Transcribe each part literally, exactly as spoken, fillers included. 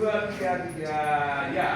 Dua, tiga, tiga, ya.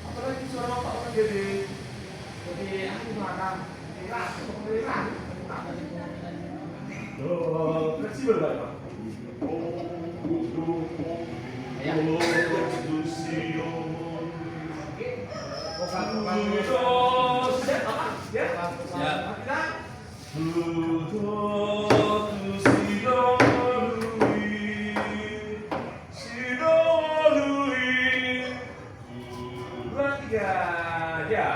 Apalagi suara bapak orang gede. Jadi aku makan. Keras, keras. Oh, fleksibel, Pak. Ya. Siap, apa? Siap. Siap. Dua, tiga, ya.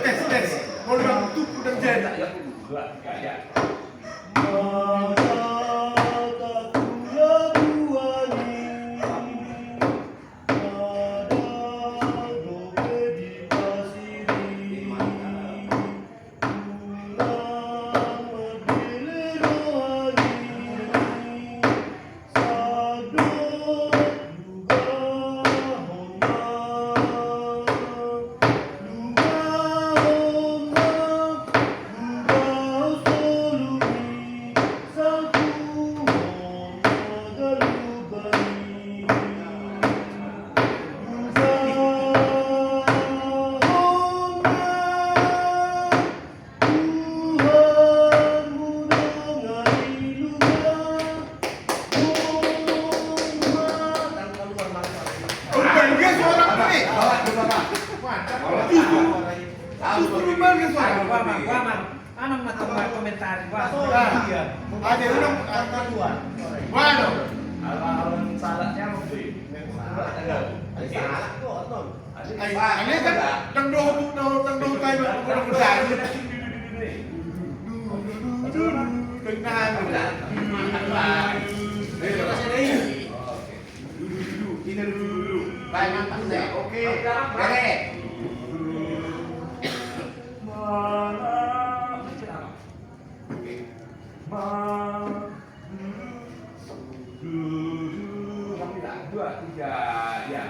Tes, tes, tes. Mau bilang tuh udah jadi. Justru, justru lu balik suara. Gua mah, gua mah. Anong mata gua komentari gua. Ada ulang kata dua. Waduh. Salah siapa? Ai, ai, kan dang dohot, dohot, dang dohot, ai, udah, udah. Tenang. Kita dulu, dulu. Baik, mantap, deh. Oke. Bere. Dua, tiga, ya.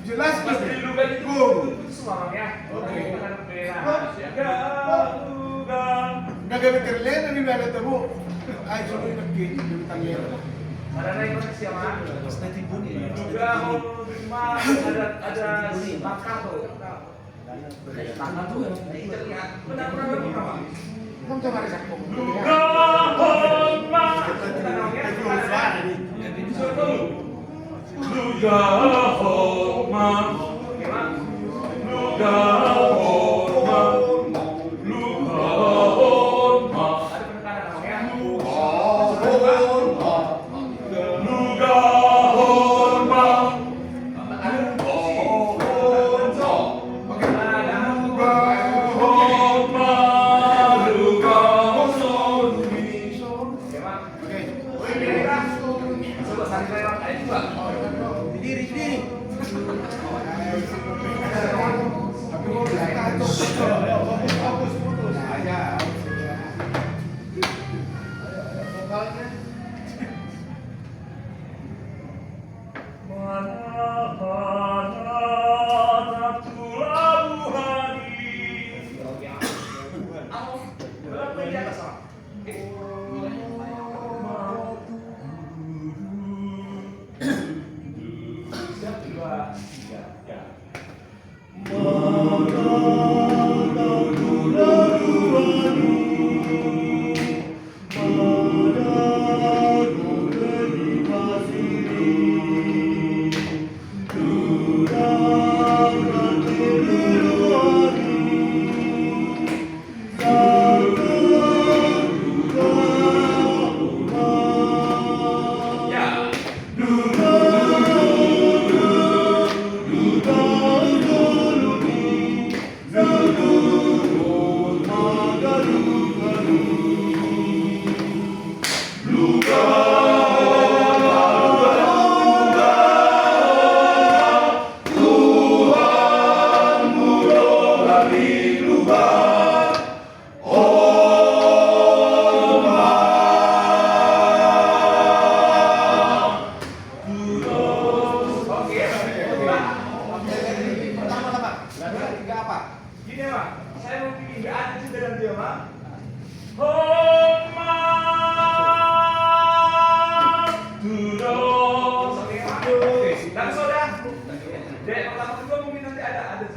Jelas, Mas? Oke. Nggak ada terlena di mana temu. Ayo, coba ini pakai, ini terlena. Ada, ada makato.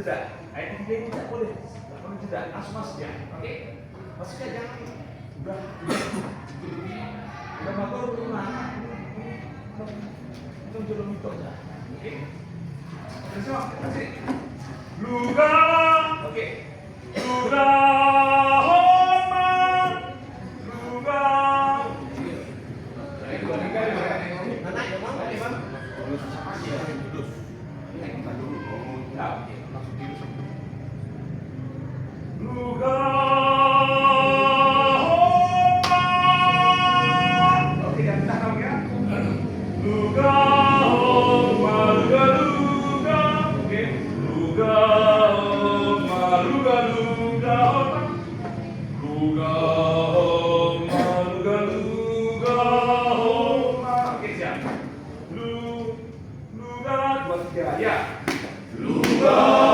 Ayat ketiga ini tidak boleh, tidak boleh jeda, langsung masuk ya, oke? Masuk ya, jangan udah, udah, udah magor, udah mana? Itu jodoh itu aja, oke? Terus, terus. Luga, oke. Luga homa, luga. Luga homa. Oke, dan belakang ya. Luga homa, luga, luga. Oke. Luga homa, luga, luga homa. Luga homa, luga, luga homa. Oke, siap. Lu, luga, dua, tiga, ya. Luga